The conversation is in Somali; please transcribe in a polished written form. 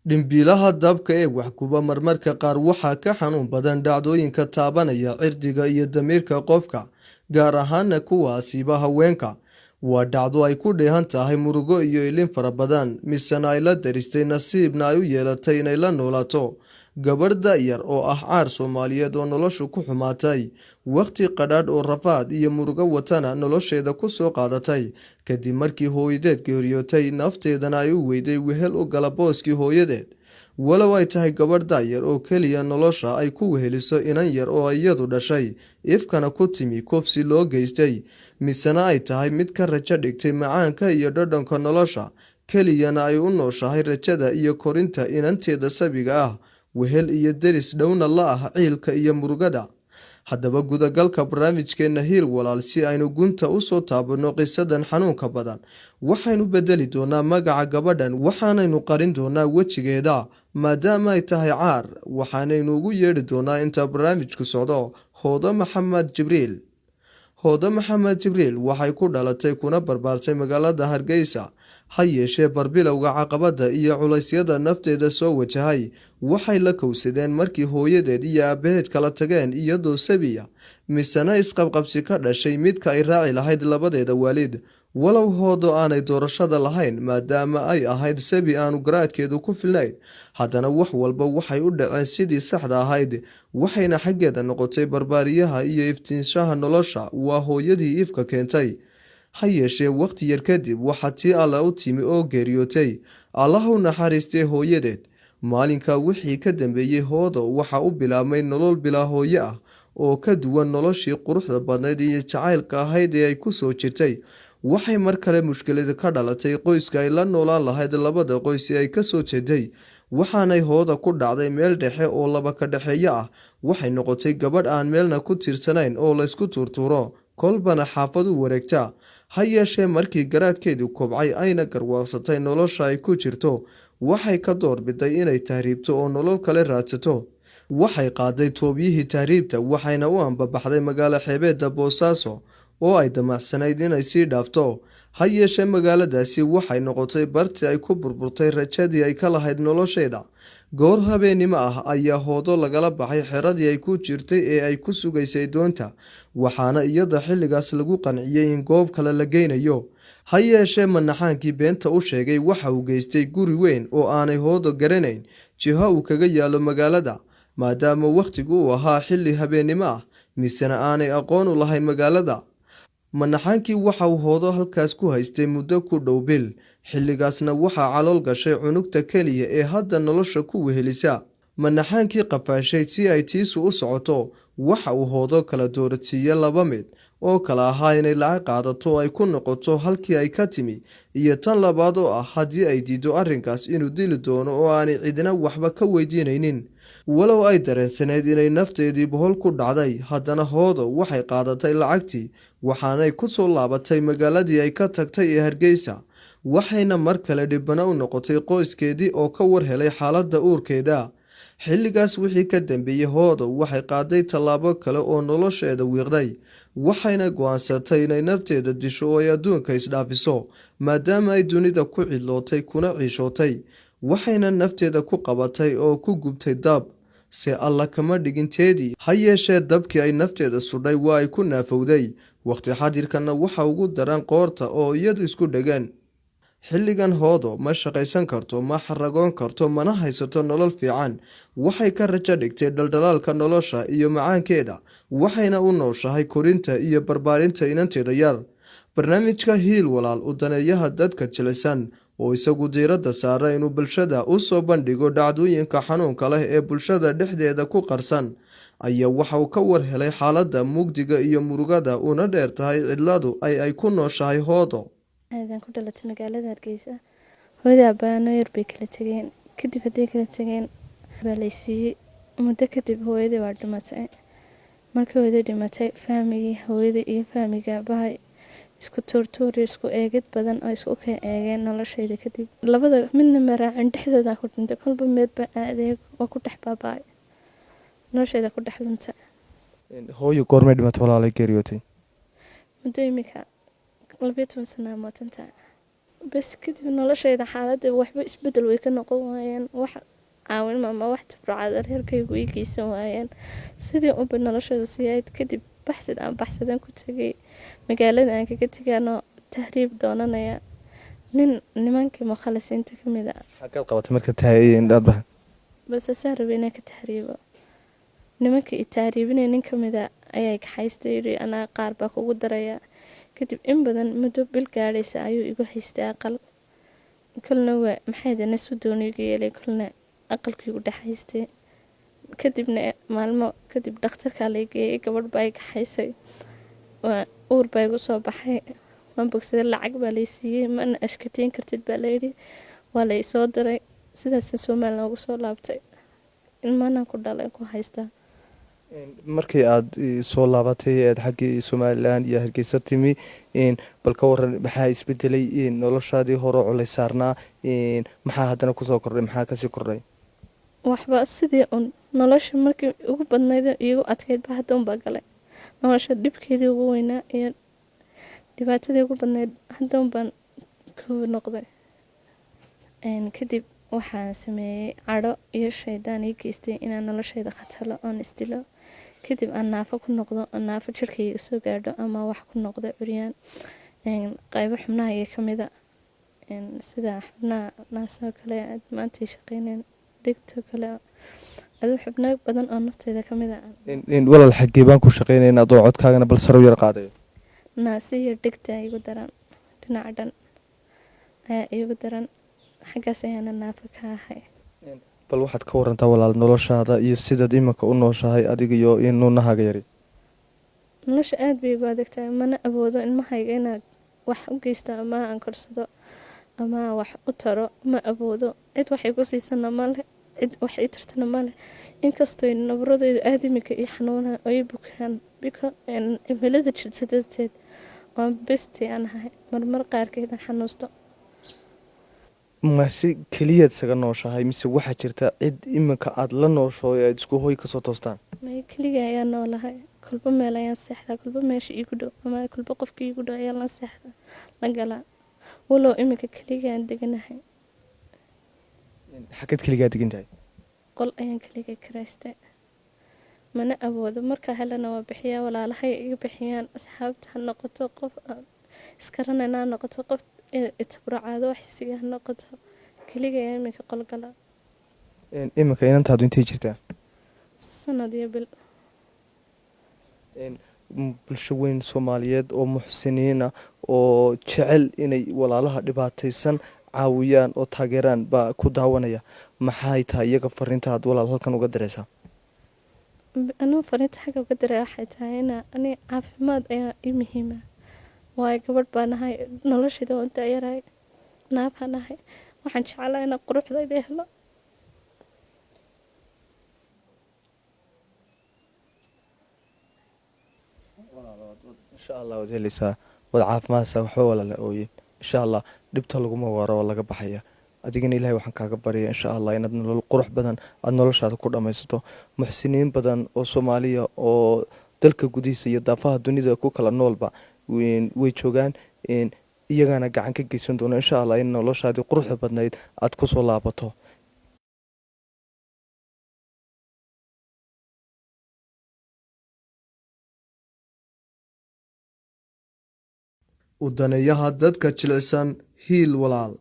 Dhimbiilaha dabka ee waxguba marmarka qaar waxaa ka xanuun badan dhacdooyinka taabanaya cirdiga iyo damiirka qofka, gaar ahaana kuwaasiba haweenka. Waa dhacdo ay ku dheehan tahay murugo iyo ilin fara badan, misena ay la daristay, nasiibna ay u yeelatay inay la noolaato gabadh da'yar oo ah caar Soomaaliyeed oo noloshu ku xumaatay, wakhti qadhaadh oo rafaad iyo murugo watana nolosheeda ku soo qaadatay kadib markii hooyadeed geeriyootay, nafteedana ay u weyday wehel u gala booskii hooyadeed. Walow ay tahay gabadh da'yar oo keliya nolosha ay ku weheliso inan yar oo iyadu dhashay, ifkana ku timi kufsi loo geystay, misena ay tahay mid ka rajo dhigtay macaanka iyo dhadhanka nolosha, keliyana ay u nooshahay rajada iyo korinta inanteeda sabiga ah, wehel iyo deris dhowna la ah ciilka iyo murugada. Haddaba, gudagalka barnaamijkeenna Hiil Walaal, si aynu gunta usoo taabanno qisadan xanuunka badan, waxaynu bedeli doonaa magaca gabadhan, waxaanaynu qarin doonaa wejigeeda maadaama ay tahay caar. Waxaanaynu ugu yeedhi doonaa inta barnaamijku socdo Hoodo Maxamed Jibriil. Hoodo Maxamed Jibriil waxay ku dhalatay kuna barbaartay magaalada Hargeysa. Ha yeeshee, barbilowga caqabada iyo culaysyada nafteeda soo wajahay waxay la kowsadeen markii hooyadeed iyo aabaheed kala tageen iyadoo sabiya, misena isqabqabsi ka dhashay midka ay raaci lahayd labadeeda waalid. Walow Hoodo aanay doorashada lahayn maadaama ay ahayd sabi aanu garaadkeedu ku filnayn, haddana wax walba waxay u dhaceen sidii saxda ahayd, waxayna xaggeeda noqotay barbaariyaha iyo iftiinshaha nolosha, waa hooyadii ifka keentay. Ha yeeshee, wakhti yar kadib waxaa tii Alle u timi oo geeriyootay, Allaha u naxariistay, hooyadeed. Maalinka wixii ka dambeeyey, Hoodo waxa u bilaabmay nolol bilaa hooyo ah oo ka duwan noloshii quruxda badnayd iyo jacaylka ahayd ee ay ku soo jirtay. Waxay mar kale mushkilad ka dhalatay qoyska ay la noolaan lahayd labada qoys ee ay kasoo jeeday, waxaanay Hooda ku dhacday meel dhexe oo laba ka dhexeeyo ah. Waxay noqotay gabadh aan meelna ku tiirsanayn oo laysku tuurtuuro, kolbana xaafad u wareegta. Ha yeeshee, markii garaadkeedu kobcay ayna garwaaqsatay nolosha ay ku jirto, waxay ka doorbiday inay tahriibto oo nolol kale raadsato. Waxay qaaday toobyihii tahriibta, waxayna u ambabaxday magaalo xeebeedda Boosaaso oo ay damacsanayd inay sii dhaafto. Ha yeeshee, magaaladaasi waxay noqotay bartii ay ku burburtay rajadii ay ka lahayd nolosheeda. Goor habeennimo ah ayaa Hoodo lagala baxay xeradii ay ku jirtay ee ay ku sugaysay doonta, waxaana iyada xilligaas lagu qanciyey in goob kale la geynayo. Ha yeeshee, manaxaankii beenta u sheegay waxa uu geystay guri weyn oo aanay Hoodo garanayn jiho uu kaga yaalo magaalada, maadaama wakhtigu uu ahaa xilli habeennimo ah, misena aanay aqoon u lahayn magaalada. Manaxaankii waxa uu Hoodo halkaas ku haystay muddo ku dhow bil. Xilligaasna waxaa calool gashay cunugta keliya ee hadda nolosha ku wehelisa. Manaxaankii qafaashay si ay tiisu u socoto waxa uu Hoodo kala dooradsiiyey laba mid oo kala ahaa inay lacag qaadato oo ay ku noqoto halkii ay ka timi, iyo tan labaad oo ah haddii ay diido arrinkaas inuu dili doono oo aanay cidina waxba ka weydiinaynin. Walow ay dareensaneyd inay nafteedii bohol ku dhacday, haddana Hoodo waxay qaadatay lacagtii, waxaanay ku soo laabatay magaaladii ay ka tagtay ee Hargeysa. Waxayna mar kale dhibano u noqotay qoyskeedii oo ka war helay xaaladda uurkeeda. Xilligaas wixii ka dambeeyey, Hoodo waxay qaaday tallaabo kale oo nolosheeda wiiqday, waxayna go-aansatay inay nafteeda disho oo ay adduunka isdhaafiso, maadaama ay dunida ku cidlootay kuna ciishootay. Waxayna nafteeda ku qabatay oo ku gubtay dab, se Alla kama dhigin teedii. Ha yeeshee, dabkii ay nafteeda sudhay waa ay ku naafowday. Wakhti xadirkanna waxa ugu daran qoorta oo iyadu isku dhegeen. Xilligan Hoodo ma shaqaysan karto, ma xaragoon karto, mana haysato nolol fiican. Waxay ka rajo dhigtay dhaldhalaalka nolosha iyo macaankeeda, waxayna u nooshahay korinta iyo barbaarinta inanteeda yar. Barnaamijka Hiil Walaal, u daneeyaha dadka jilicsan oo isagu diiradda saara inuu bulshada u soo bandhigo dhacdooyinka xanuunka leh ee bulshada dhexdeeda ku qarsan, ayaa waxa uu ka war helay xaaladda mugdiga iyo murugada una dheer tahay cidladu ay ku nooshahay Hoodo. Aadan ku dhalatay magaalada Hargeysa. Hooyada aabbaano yar bay kala tegeen. Kadib hadday kala tegeen baa laysiiyey. Muddo kadib hooyadii waa dhimatay. Markii hooyadii dhimatay, family-gii hooyada iyo family-ga aabahay isku tuurtuur iyo isku eegid badan oo isku kay eegeen noloshayda kadib, labada midna ma raacin, dhexdooda ku dhintay. Kolba meed baa aadeeg waa ku dhex baaba'ay, noloshayda ku dhex luntay. Hooyo goormay dhimatay, walaalay, geeriyootay? Muddo imika 12 sana mootantaa. Bas kadib noloshayda xaaladda waxba isbedel way ka noqon waayeen, wax caawinma ama wax tabarucaad reerkaygu ii geysan waayeen. Sidii unba noloshaydu siiyayd. Kadib baxsid aan baxsadan ku tegay magaalada aan kaga tegaanoo tahriib doonanaya nin nimankii mukhalisiinta ka mid a. Xaggaad qabatay marka tahay aad baxa? Balse saa rabay inaan ka tahriibo, nimankii i tahriibinaya nin ka mid a ayaa kaxaystay, yidhi anaa qaar baa kugu daraya. Kadib in badan muddo bil gaadhaysa ayuu igu haystay aqal, kolna waa maxay nasu dooniga yeelay, kolna aqalkii igu dhex haystay. Kadibna maalmo kadib dhakhtarkaa lay geeyay, gabadh baa i kaxaysay, waa uur baa igu soo baxay, waan bogsaday, lacag baa lay siiyey, mana ashkateyn kartid baa layidhi, waa la isoo diray. Sidaasa Somaliland ugu soo laabtay, ilmaanaan ku dhalay ku haystaa. Markii aad soo laabatay aad xaggii Somaliland iyo Hargeysa timi, bal ka waran maxaa isbedelay noloshaadii hore culays saarnaa? Maxaa haddana kusoo kordhay? Maxaa kasii kordhay? Waxba, sidii un nolosha markii ugu badnayd iigu adkeyd ba hadda unbaa galay nolosha dhibkeedii ugu weynaa iyo dhibaatadii ugu badnayd, hadda unbaan ku noqday. Kadib waxaan sameeyey cadho iyo shaydaan ii geystay inaan noloshayda khatalo oon isdilo, kadib aan naafo ku noqdo, oo naafo jirkayga soo gaadho ama wax ku noqdo curyaan qaybo xubnahayga ka mida, sida xubnaha naasoo kale aad maanta ii shaqeyneen, dhegtoo kale, aduu xubno badan oo nafteyda ka mid a. Walaal, xaggee baan ku shaqeynayna adoo codkaagana bal sare u yar qaadayo? Naasi iyo dhegta igu daran, dhinaca dhan ayaa iigu daran, xaggaas ayaana naafo ka ahay. Bal waxaad ka warantaa walaal noloshaada iyo sidaad iminka u nooshahay adiga iyo nuunahaaga yari. Nolosha aada bay igu adagtahay, mana awoodo ilmahayga inaan wax u geysto ama aan korsado ama aan wax u taro, ma awoodo. Cid waxay ku siisana male, cid wax ii tartana male, inkastoo nabradeydu aada iminka ii xanuunaan oo ii bukaan bika cimilada jirta darteed, oon bestii aan ahay marmar qaarkeed aan xanuusto. Mase keliyaad isaga nooshahay mise waxaa jirta cid iminka aada la noosho ee aad isku hoy kasoo toostaan? May, keliga ayaa noolahay. Kolba meel ayaan seexdaa, kolba meesha iigu dhow ama kolba qofka iigu dhow ayaa la seexdaa la galaa, walow iminka keliga aan deganahay. Xaggeed keligaa degan tahay? Qol ayaan keliga kiraystay, mana awoodo. Marka helana waa bixiyaa, walaalahay iga bixiyaan, asxaabta ha noqoto, qof aan iskaranayna ha noqoto, qof itabracaado wax isiga ha noqoto, keliga ayaa iminka qol gala. Iminka inantaadu intay jirtaa? Sanad iyo bil. Bulsho weyn Soomaaliyeed oo muxsiniina oo jecel inay walaalaha dhibaataysan caawiyaan oo taageeraan baa ku daawanaya. Maxay tahay iyaga fariinta aad walaal halkan uga diraysaa? Anugu fariinta xagga uga diray waxay tahay ina ani caafimaad ayaa ii muhiima, waayo gabadh baa nahay, noloshayda waan daayarahay, naafaa nahay, waxaan jeclaa inaan quruxdayda helo. Insha Allah waad helaysaa, waad caafimaadaysaa, waxba walaala ooyin. Insha Allah dhibta laguma waaro, waa laga baxaya. Adigana Ilahay waxaan kaaga baryaya insha Allah inaad nolol qurux badan aada noloshaada ku dhammaysato. Muxsiniin badan oo Soomaaliya oo dalka gudihiisa iyo daafaha dunida ku kala noolba way joogaan, iyagana gacan ka geysan doono insha Allah in noloshaadii quruxda badnayd aada kusoo laabato. U daneeyaha dadka jilicsan, Hiil Walaal.